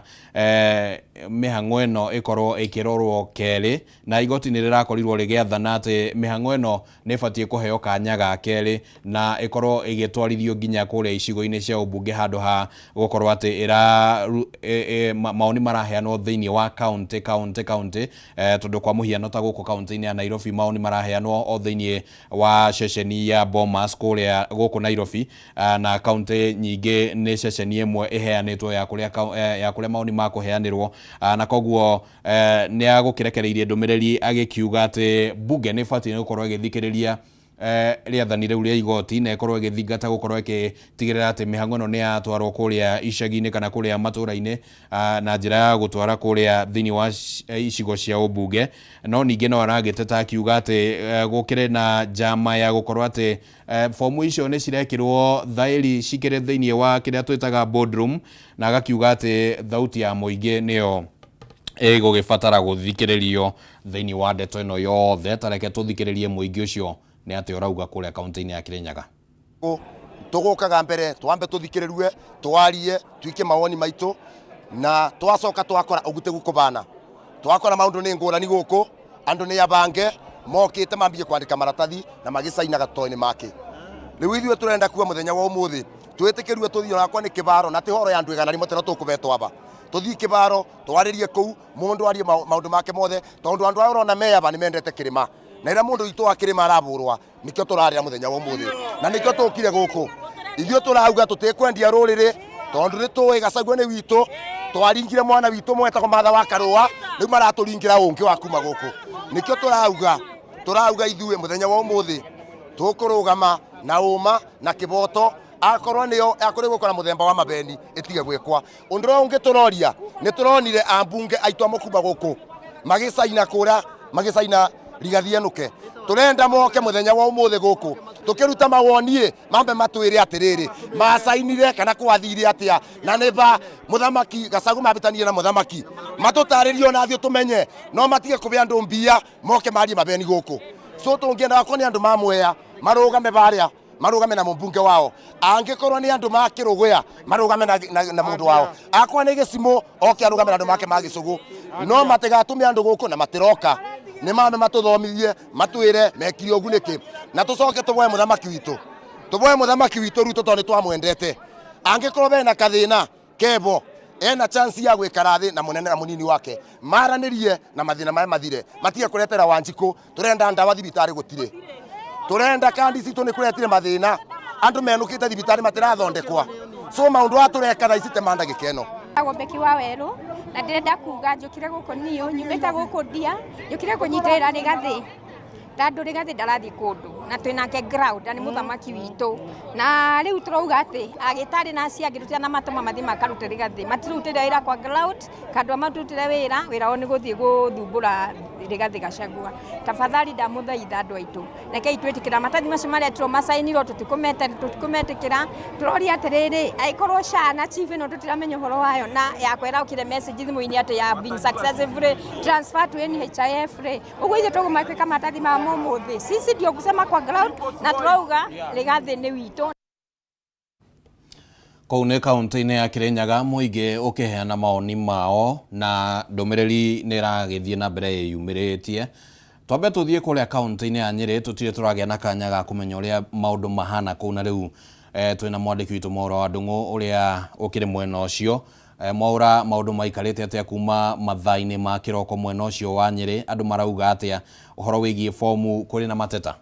mĩhang'o ĩno ĩkorwo ĩkĩrorwo kerĩ, na igoti nĩ rĩrakorirwo rĩgĩathana atĩ mĩhang'o ĩno nĩ ĩbatiĩ kũheo kanya ga kerĩ na ĩkorwo ĩgĩtwarithio nginya kũrĩa icigo-inĩ cia ũmbunge, handũ ha gũkorwo atĩ maoni maraheanwo thĩinĩ wa kaunti kaunti kaunti, tondũ kwa mũhiano ta gũkũ kaunti-inĩ ya Nairobi maoni maraheanwo o thĩinĩ wa ceceni ya Bomas kũrĩa gũkũ Nairobi, na kaunti nyingĩ nĩ ceceni ĩmwe ĩheanĩtwo ya kũrĩa maoni makũheanĩrwo, na koguo nĩ agũkĩrekereirie ndũmĩrĩri agĩkiuga atĩ bunge nĩ ĩbatiĩ gũkorwo ĩgĩthikĩrĩria rĩathani rĩu rĩa igoti na ĩkorwo ĩgĩthingata gũkorwo ĩgĩtigĩrĩra atĩ mĩhang'o ĩno nĩ yatwarwo kũrĩa icagi-inĩ kana kũrĩa matũra-inĩ, na njĩra ya gũtwara kũrĩa thĩinĩ wa icigo cia ũmbunge. No ningĩ no aragĩteta akiuga atĩ gũkĩrĩ na njama ya gũkorwo atĩ fomu icio nĩ cirekĩrwo thaĩri cikĩrĩ thĩinĩ wa kĩrĩa twĩtaga boardroom, na agakiuga atĩ thauti ya mũingĩ nĩyo ĩgũgĩbatara gũthikĩrĩrio thĩinĩ wa ndeto ĩno yothe. Ta reke tũthikĩrĩrie mũingĩ ũcio nĩ atĩ ũrauga kũrĩa kaunti-inĩ ya Kirinyaga. Tũgũkaga mbere twambe tũthikĩrĩrue, twarie, tuike mawoni maitũ, na twacoka twakora ũguo tiguo kũbana, twakora maũndũ nĩ ngũrani gũkũ, andũ nĩ abange mokĩte mambie kwandĩka maratathi na magĩcainaga tũtoĩ make. Rĩu ithuĩ tũrenda kuga mũthenya wa ũmũthĩ twĩtĩkĩrue tũthiĩ onakwa nĩ kĩbaro, na ti horo ya andũ 100 teno tũkũbetwo aba, tũthiĩ kĩbaro twarĩrie kũu, mũndũ arie maũndũ make mothe, tondũ andũ aya ũrona me aba nĩ mendete kĩrĩma, na ĩrĩa mũndũ witũ wa kĩrĩma arabũrwa, nĩkĩo tũrarĩra mũthenya wa ũmũthĩ, na nĩkĩo tũkire gũkũ. Ithuĩ tũrauga tũtikwendia rũrĩrĩ, tondũ nĩ tũĩ Gachagua nĩ witũ, twaringire mwana witũ mwetagwo Martha wa Karũa, rĩu maratũringĩra ũngĩ wa kuma gũkũ. Nĩkĩo tũrauga ithuĩ mũthenya wa ũmũthĩ tũkũrũgama na ũma na kĩboto, akorwo nĩyo akorwo gũkora mũthemba wa mabeni ĩtige gwĩkwa. Ũndũ ũrĩa ũngĩ tũroria, nĩ tũronire ambunge aitũ amwe kuma gũkũ magĩcaina kũrĩa, magĩcaina Rigathi enũke. Turenda moke muthenya wa umuthi guku tukiruta mawoni mambe matwire atiriri macainire kana kwathire atia na nĩ ba muthamaki Gachagua mabitanie na muthamaki matutaririo na thiĩ tumenye no matige kube andu mbia moke marie mabeni guku. So tungienda wako ni andu ma Mwea marugame baria marugame na mumbunge wao, angikorwo ni andu ma Kiruguya marugame na mundu wao, akwa ni Gĩcimũ oke arugame na andu make ma Gĩcũgũ, no matigatume andu guku na matiroka ni mame matuthomithie matwire mekire ugu niki na tucoke tuboe muthamaki witu, tuboe muthamaki witu Ruto tondu twamwendete. Angikorwo bena kathina kebo ena chance ya gwikara thi na munene na munini wake maranirie na mathina maya mathire, matige kuretera Wanjiku. Turenda ndawa thibitari gutire, turenda kandi citũ nĩ kũretire mathĩna, andũ menũkĩte thibitarĩ matirathondekwa, so maũndũ aya tũreka thaa ici te ma ndagĩka ĩno. Beki wa Weru na ndĩrenda kuga njũkire gũkũ niũ nyumĩte gũkũ ndia njũkire kũnyitĩrĩra Rigathĩ tondũ Rigathĩ ndarathiĩ kũndũ na twĩnake ground na nĩ mũthamaki witũ, na rĩu tũrauga atĩ agĩtarĩ na acio angĩ tũtirĩ na matũma mathiĩ makarute Rigathĩ, matirutĩre wĩra kwa ground kandũ amarutĩre wĩra, wĩra wao nĩ gũthiĩ gũthumbũra Rigathĩ Gachagua. Tafadhali ndamũthaitha andũ aitũ, rekei twĩtĩkĩra matathi macio maretirwo macainirwo tũtikũmetĩkĩra. Tũroria atĩrĩrĩ, angĩkorwo SHA na chief ĩno tũtiramenya ũhoro wayo na yakwa ĩraũkire message thimũ-inĩ atĩ ya been successfully transferred to NHIF rĩ, ũguo ithuĩ tũgũmatwĩka matathi ma mũmũthĩ, sisi ndio kusema kwa ground na tũrauga Rigathĩ nĩ witũ. Kũu nĩ kaunti-inĩ ya Kirinyaga mũingĩ ũkĩheana maoni mao na ndũmĩrĩri nĩ ĩragĩthiĩ na mbere ĩyumĩrĩtie. Twambe tũthiĩ kũrĩa kaunti-inĩ ya Nyĩrĩ, tũtirĩ tũragĩa na kanya ga kũmenya ũrĩa maũndũ mahana kũu, na rĩu twĩna mwandĩki witũ Mwaũra wa Ndung'u ũrĩa ũkĩrĩ mwena ũcio. Mwaũra, maũndũ maikarĩte atĩa kuma mathaa-inĩ ma kĩroko mwena ũcio wa Nyĩrĩ? Andũ marauga atĩa ũhoro wĩgiĩ fomu kũrĩ na mateta?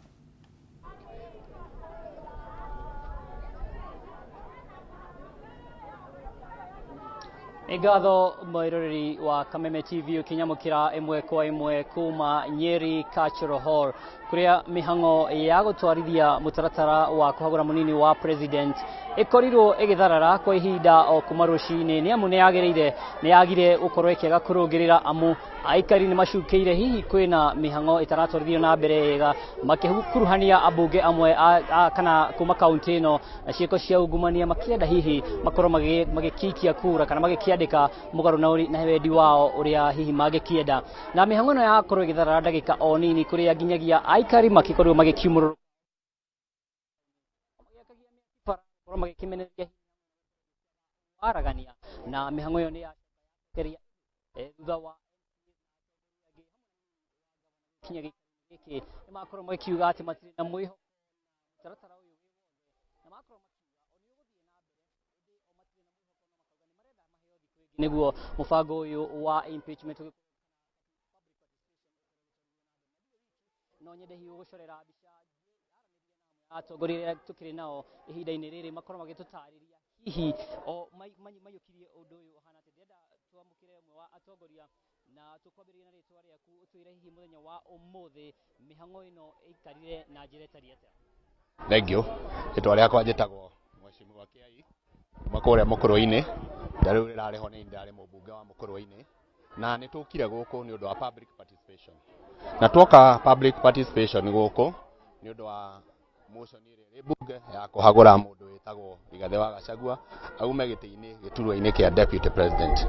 Ngatho mwiroreri wa Kameme TV ukinyamukira ĩmwe kwa ĩmwe kuma Nyeri Cultural Hall kuria mihango ya gutwarithia mutaratara wa kuhagura munini wa president ikorirwo igitharara kwa ihinda o kuma rucini ni amu ni yagirire ni yagire gukorwo ikiaga kurungirira amu aikari ni macukiire hihi kwina mihango itaratwarithio na mbere yega makikuruhania abunge amwe kana kuma kaunti ino na ciiko cia ungumania makienda hihi makorwo magikikia kura kana magikiandika mugaru na wendi wao uria hihi magikienda na mihango ino yakorwo igitharara ndagika o nini kuria nginyagia aikari makikorwo magikiumũrũrũka magikimenereria waragania na mihango iyo ni yacokeria thutha wa kinya giki ni makorwo magikiuga ati matirĩ na mwĩhoko mũtaratara ũyũ wĩ wothe na makorwo makiuga o nĩ ũgũthiĩ na mbere ĩndĩ o matirĩ na mwĩhoko na makauga nĩ marenda maheo thikũ ĩngĩ nĩguo mũbango ũyũ wa impeachment no nyende hihi gũgũcorera mbica atongoria arĩa tukĩrĩ nao ihinda-inĩ rĩrĩ makorwo magĩtũtarĩria hihi o maiyũkirie ũndũ ũyũ ũhana atĩa. Ndĩrenda twamũkĩre ũmwe wa atongoria na tũkwambĩrĩria na rĩtwa rĩaku ũtwĩre hihi mũthenya wa ũmũthĩ mĩhang'o ĩno ĩikarire na njĩra ĩtariĩ atĩa. Thank you. Rĩtwa rĩakwa njĩtagwo Mheshimiwa Kĩai kuma kũrĩa Mũkũrwe-inĩ, na rĩu rĩrarĩ ho nĩ ndarĩ mũmbunge wa Mũkũrwe-inĩ, na nĩ tũkire gũkũ nĩ ũndũ wa public participation, na twoka public participation gũkũ nĩ ũndũ wa motion ĩrĩa ĩrĩ mbunge ya kũhagũra mũndũ wĩtagwo Rigathĩ wa Gachagua aume gĩtĩ-inĩ gĩturwa-inĩ kĩa deputy president.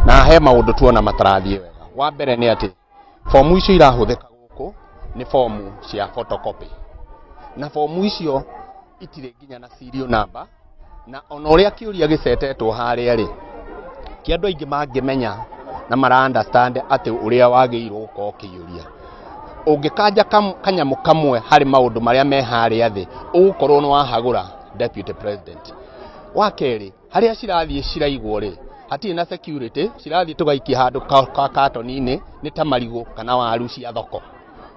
Na he maũndũ tuona matarathiĩ wega. Wa mbere nĩ atĩ fomu icio irahũthĩka gũkũ nĩ fomu cia photocopy, na fomu icio itirĩ nginya na serial number, na ona ũrĩa kĩũria gĩcetetwo harĩa rĩ kĩ andũ aingĩ mangĩmenya na mara understand atĩ ũrĩa wagĩrĩirwo gũkorwo ũkĩiyũria. Ũngĩkanja kanyamũ kamwe harĩ maũndũ marĩa me harĩa thĩ ũgũkorwo nĩ wahagũra deputy president. Wa kerĩ, harĩa cirathiĩ ciraigwo rĩ hatirĩ na security, cirathiĩ tũgaikia handũ katoni-inĩ nĩ ta marigũ kana waru cia thoko.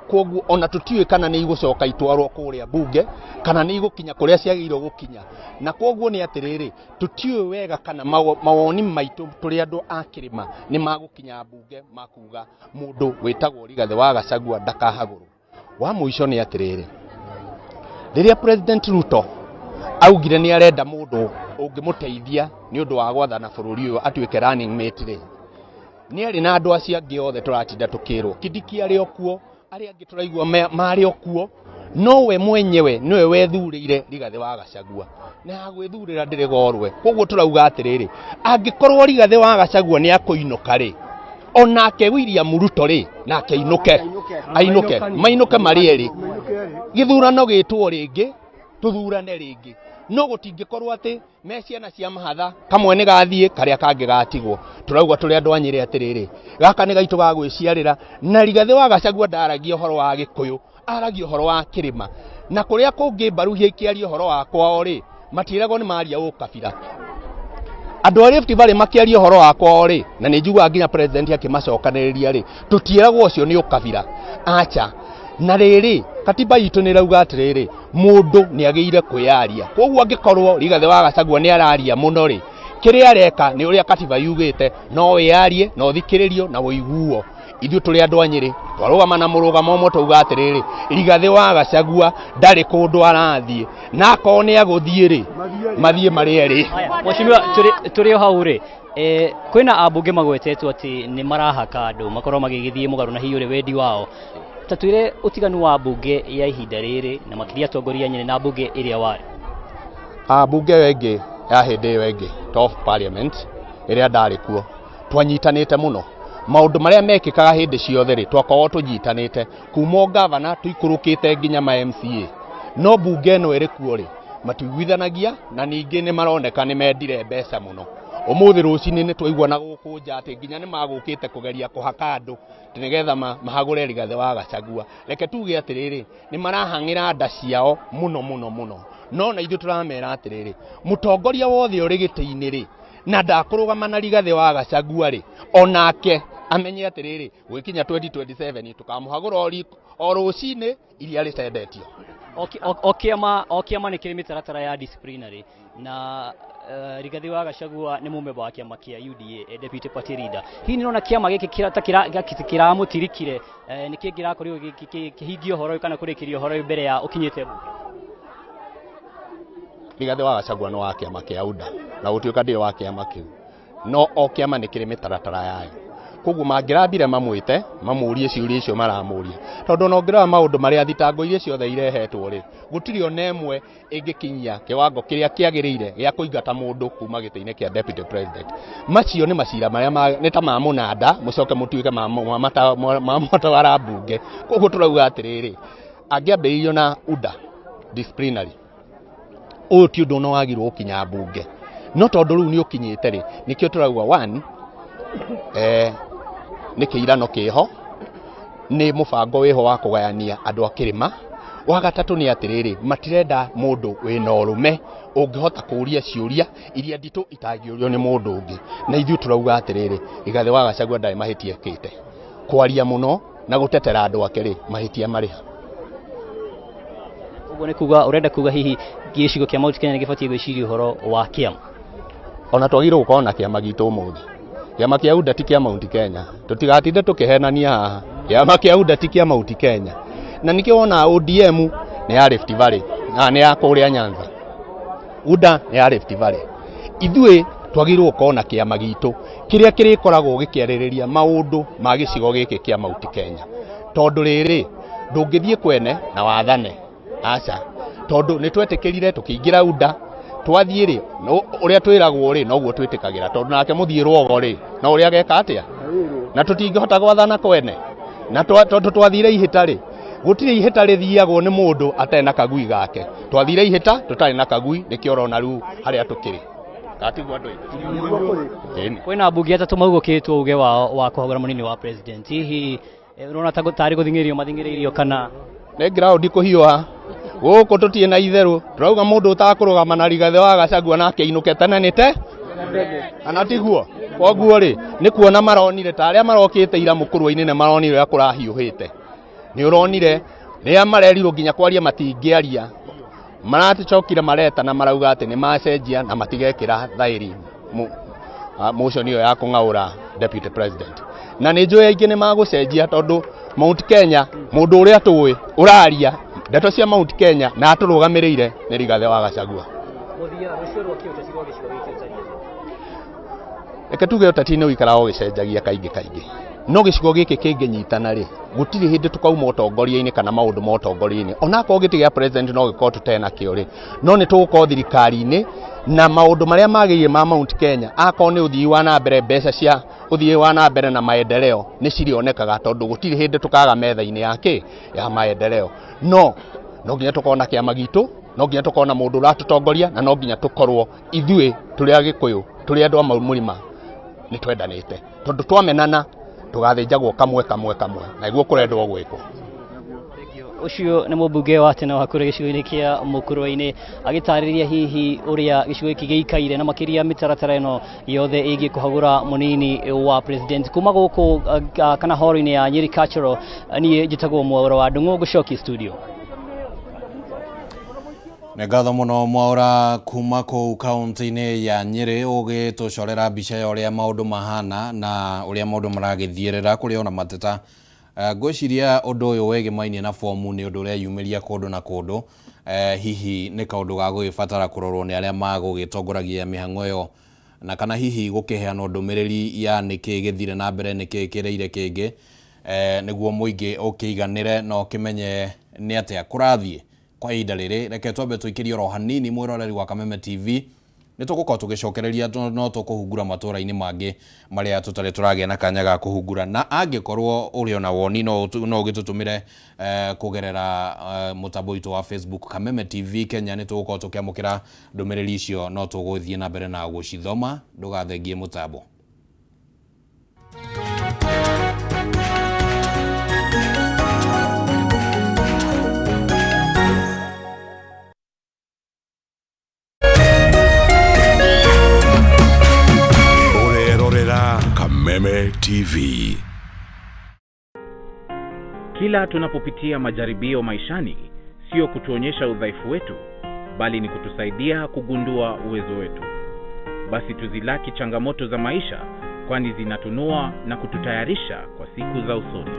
Kwoguo ona tũtiũĩ kana nĩ igũcoka itwarwo kũrĩa mbunge kana nĩ igũkinya kũrĩa ciagĩrĩirwo gũkinya. Na kwoguo nĩ atĩrĩrĩ, tũtiũĩ wega kana mawoni maitũ tũrĩ andũ a kĩrĩma nĩ magũkinya mbunge makuga mũndũ wĩtagwo Rigathĩ wa Gachagua ndakahagũrwo. Wa mũico nĩ atĩrĩrĩ, rĩrĩa President Ruto augire nĩ arenda mũndũ ũngĩmũteithia nĩ ũndũ wa gwathana bũrũri ũyũ atuĩke running mate rĩ, nĩ arĩ na andũ acio angĩ othe tũratinda tũkĩrwo Kindiki arĩ o kuo, Arĩa angĩ tũraigua marĩ o kuo, no we mwenyewe nĩwe wethurĩire Rigathĩ wa Gachagua, na ya gwĩthurĩra ndĩrĩ gorwe. Koguo tũrauga atĩrĩrĩ, angĩkorwo Rigathĩ wa Gachagua nĩ akũinũka rĩ, onake William Ruto rĩ, nake ainũke, ainũke, mainũke marĩ erĩ, gĩthurano gĩtwo rĩngĩ, tũthurane rĩngĩ. No gũtingĩkorwo atĩ me ciana cia mahatha, kamwe nĩ gathiĩ karĩa kangĩ gatigwo. Tũrauga tũrĩ andũ a Nyĩrĩ atĩrĩrĩ, gaka nĩ gaitũ ga gwĩciarĩra, na Rigathĩ wa Gachagua ndaragia ũhoro wa Gĩkũyũ, aragia ũhoro wa kĩrĩma. Na kũrĩa kũngĩ mbaruhia ikĩaria ũhoro wa kwao rĩ, matiĩragwo nĩ maria ũkabira. Andũ a Rift Valley makĩaria ũhoro wa kwao rĩ, na nĩ njiguaga nginya president akĩmacokanĩrĩria rĩ, tũtiĩragwo ũcio nĩ ũkabira, acha. Na rĩrĩ, katiba itũ nĩ ĩrauga atĩrĩrĩ, mũndũ nĩ agĩire kwĩyaria. Koguo angĩkorwo Rigathĩ wa Gachagua nĩ araria mũno rĩ, kĩrĩa areka nĩ ũrĩa katiba yugĩte, no wĩyarie, na ũthikĩrĩrio, na ũiguo. Ithuĩ tũrĩ andũ a Nyĩrĩ, twarũgama na mũrũgamo ũmwe twauga atĩrĩrĩ, Rigathĩ wa Gachagua ndarĩ kũndũ arathiĩ, na akorwo nĩ agũthiĩ rĩ, mathiĩ marĩ erĩ. Mheshimiwa, tũrĩ o hau rĩ, kwĩna ambunge magwetetwo atĩ nĩ marahaka andũ makorwo magĩgĩthiĩ mũgarũ na hihi ũrĩ wendi wao. Ta twĩre ũtiganu wa mbunge ya ihinda rĩrĩ na makĩria atongoria Nyĩrĩ na mbunge ĩrĩa warĩ. Mbunge ĩyo ĩngĩ ya hĩndĩ ĩyo ĩngĩ, top parliament ĩrĩa ndarĩ kuo, twanyitanĩte mũno. Maũndũ marĩa mekĩkaga hĩndĩ ciothe rĩ, twakoragwo tũnyitanĩte kuma o gavana tũikũrũkĩte nginya ma MCA. No mbunge ĩno ĩrĩ kuo rĩ, matiiguithanagia, na ningĩ nĩ maroneka nĩ mendire mbeca mũno. Ũmũthĩ rũcinĩ nĩ twaigua na gũkũ nja atĩ nginya nĩ magũkĩte kũgeria kũhaka andũ nĩgetha mahagũre Rigathĩ wa Gachagua. Reke tuge atĩrĩrĩ, nĩ marahang'ĩra nda ciao mũno mũno mũno. No na ithuĩ tũramera atĩrĩrĩ, mũtongoria wothe ũrĩ gĩtĩ-inĩ rĩ, na ndakũrũgama na Rigathĩ wa Gachagua rĩ, onake amenye atĩrĩrĩ, gwĩkinya 2027 tũkamũhagũra o rũcinĩ iria rĩtendetio. O kĩama nĩ kĩrĩ mĩtaratara ya disciplinary, na Rigathĩ wa Gachagua nĩ mũmemba wa kĩama kĩa UDA, deputy party leader. Hihi nĩ ũrona kĩama gĩkĩ ta kĩramũtirikire, nĩkĩ kĩrakorirwo kĩhingia ũhoro ũyũ kana kũrĩkĩria ũhoro ũyũ mbere ya ũkinyĩte mbunge? Rigathĩ wa Gachagua nĩ wa kĩama kĩa UDA, na gũtuĩka ndĩrĩ wa kĩama kĩu, no o kĩama nĩ kĩrĩ mĩtaratara yayo. Koguo mangĩrambire mamwĩte, mamũrie ciũria icio maramũria, tondũ ona ũngĩrora maũndũ marĩa thitango iria ciothe irehetwo rĩ, gũtirĩ ona ĩmwe ĩngĩkinyia kĩwango kĩrĩa kĩagĩrĩire gĩa kũingata mũndũ kuma gĩtĩ-inĩ kĩa deputy president. Macio nĩ macira marĩa nĩ ta ma mũnanda, mũcoke mũtuĩke ma mbunge. Koguo tũrauga atĩrĩrĩ, angĩambĩrĩirio na UDA disciplinary, ũyũ ti ũndũ ona wagĩrĩirwo gũkinya mbunge, no tondũ rĩu nĩ ũkinyĩte rĩ, nĩkĩo tũrauga one, nĩ kĩirano kĩho, nĩ mũbango wĩho wa kũgayania andũ a kĩrĩma. Wa gatatũ nĩ atĩrĩrĩ, matirenda mũndũ wĩna ũrũme ũngĩhota kũũria ciũria iria nditũ itangĩũrio nĩ mũndũ ũngĩ. Na ithuĩ tũrauga atĩrĩrĩ, Rigathĩ wa Gachagua ndarĩ mahĩtia ekĩte. Kwaria mũno na gũtetera andũ ake rĩ, mahĩtia marĩ ha? Ũguo nĩ kuga ũrenda kuga hihi gĩcigo kĩa Mount Kenya nĩ gĩbatiĩ gwĩciria ũhoro wa kĩama? Ona twagĩrĩirwo gũkorwo na kĩama gitũ ũmũthĩ. Kĩama kĩa UDA ti kĩa Mount Kenya. Tũtigatinde tũkĩhenania haha. Kĩama kĩa UDA ti kĩa Mount Kenya. Na nĩkĩo wonaga ODM nĩ ya Rift Valley, na nĩ ya kũrĩa Nyanza. UDA nĩ ya Rift Valley. Ithuĩ twagĩrĩirwo gũkorwo na kĩama gitũ kĩrĩa kĩrĩkoragwo gĩkĩarĩrĩria maũndũ ma gĩcigo gĩkĩ kĩa Mount Kenya. Tondũ rĩrĩ, ndũngĩthiĩ kwene na wathane. Aca. Tondũ nĩ twetĩkĩrire tũkĩingĩra UDA, twathiĩ rĩ, ũrĩa twĩragwo rĩ, noguo twĩtĩkagĩra. Tondũ nake mũthiĩ rwogo rĩ, no ũrĩa ageka atĩa? Na tũtingĩhota gwathana kwene. Na tondũ twathire ihĩta rĩ, gũtirĩ ihĩta rĩthiagwo nĩ mũndũ atarĩ na kagui gake. Twathire ihĩta tũtarĩ na kagui, nĩkĩo ũrona rĩu harĩa tũkĩrĩ. Katigwo andũ aingĩ. Kwĩna mbunge atatũ maugũkĩtwo uge wao wa kũhagũra mũnini wa president. Hihi ũrona ta tarĩ gũthing'ĩrĩrio mathing'ĩrĩirio kana nĩ ground kũhiũha? Gũkũ tũtirĩ na itherũ. Tũrauga mũndũ ũtakũrũgama na Rigathĩ wa Gachagua nake ainũke tene nĩ te kana tiguo? Koguo rĩ, nĩ kuona maronire ta arĩa marokĩte ira mũkũrwe-inĩ nĩ maronire ũrĩa kũrahiũhĩte. Nĩ ũronire rĩrĩa marerirwo nginya kwaria matingĩaria, maracokire mareta na marauga atĩ nĩ macenjia na matigekĩra thaĩri motion ĩyo ya kũng'aũra deputy president. Na nĩ njũĩ aingĩ nĩ magũcenjia tondũ Mount Kenya, mũndũ ũrĩa tũĩ ũraria ndeto cia Mount Kenya na atũrũgamĩrĩire nĩ Rigathĩ wa Gachagua. Reke tuge ũteti nĩ ũikaraga ũgĩcenjagia kaingĩ kaingĩ. No gĩcigo gĩkĩ kĩngĩnyitana rĩ, gũtirĩ hĩndĩ tũkauma ũtongoria-inĩ kana maũndũ ma ũtongoria-inĩ. Onakorwo gĩtĩ gĩa president no gĩkorwo tũtarĩ nakĩo rĩ, no nĩ tũgũkorwo thirikari-inĩ na maũndũ marĩa magĩrĩire ma Mount Kenya, akorwo nĩ ũthii wa na mbere, mbeca cia ũthii wa na mbere na maendeleo nĩ cirĩonekaga, tondũ gũtirĩ hĩndĩ tũkaga metha-inĩ ya kĩ ya maendeleo. No no nginya tũkorwo na kĩama gitũ, no nginya tũkorwo na mũndũ ũratũtongoria, na no nginya tũkorwo ithuĩ tũrĩ Agĩkũyũ, tũrĩ andũ a mũrĩma, nĩ twendanĩte, tondũ twamenana tũgathĩnjagwo kamwe kamwe kamwe, na nĩguo kũrendwo gwĩkwo. Ũcio nĩ mũmbunge wa tene wa kũrĩa gĩcigo-inĩ kĩa Mũkũrwe-inĩ agĩtarĩria hihi ũrĩa gĩcigo gĩkĩ gĩikaire na makĩria mĩtaratara ĩno yothe ĩgiĩ kũhagũra mũnini wa president. Kuma gũkũ kana horo-inĩ ya Nyeri Cultural, niĩ njĩtagwo Mwaũra wa Ndung'u, ngũcokie studio. Nĩ ngatho mũno Mwaũra kuma kũu kaunti-inĩ ya Nyĩrĩ ũgĩtũcorera mbica ya ũrĩa maũndũ mahana na ũrĩa maũndũ maragĩthiĩrĩra kũrĩ ona mateta. Ngwĩciria ũndũ ũyũ wĩgĩmainie na fomu nĩ ũndũ ũreyumĩria kũndũ na kũndũ. Hihi nĩ kaũndũ ga gũgĩbatara kũrorwo nĩ arĩa magũgĩtongoragia mĩhang'o ĩyo, na kana hihi gũkĩheanwo ndũmĩrĩri ya nĩkĩ gĩthire na mbere, nĩkĩ kĩrĩire kĩngĩ, nĩguo mũingĩ ũkĩiganĩre na ũkĩmenye nĩ atĩa kũrathiĩ kwa ihinda rĩrĩ. Reke twambe tũikĩrie oro hanini mwĩroreri wa Kameme TV, nĩ tũgũkorwo tũgĩcokereria, no tũkũhungura matũra-inĩ mangĩ marĩa tũtarĩ tũragĩa na kanya ga kũhungura, na angĩkorwo ũrĩ ona woni no ũgĩtũtũmĩre kũgerera mũtambo witũ wa Facebook Kameme TV Kenya. Nĩ tũgũkorwo tũkĩamũkĩra ndũmĩrĩri icio, no tũgũthiĩ na mbere na gũcithoma. Ndũgathengie mũtambo. Ũrerorera Kameme TV. Kila tunapopitia majaribio maishani, sio kutuonyesha udhaifu wetu, bali ni kutusaidia kugundua uwezo wetu. Basi tuzilaki changamoto za maisha, kwani zinatunua na kututayarisha kwa siku za usoni.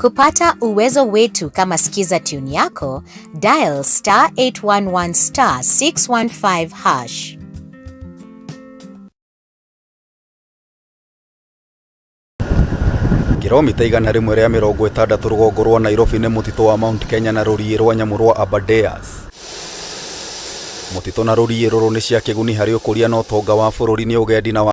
Kupata uwezo wetu kama Skiza tune yako, dial star 811 star 615 hash. Kilomita 160 rũgongo rwa Nairobi nĩ mũtitũ wa Mount Kenya na rũriĩ rwa nyamũ rwa Aberdares. Mũtitũ na rũriĩ rũrũ nĩ cia kĩguni harĩ ũkũria na ũtonga wa bũrũri nĩ ũgendi na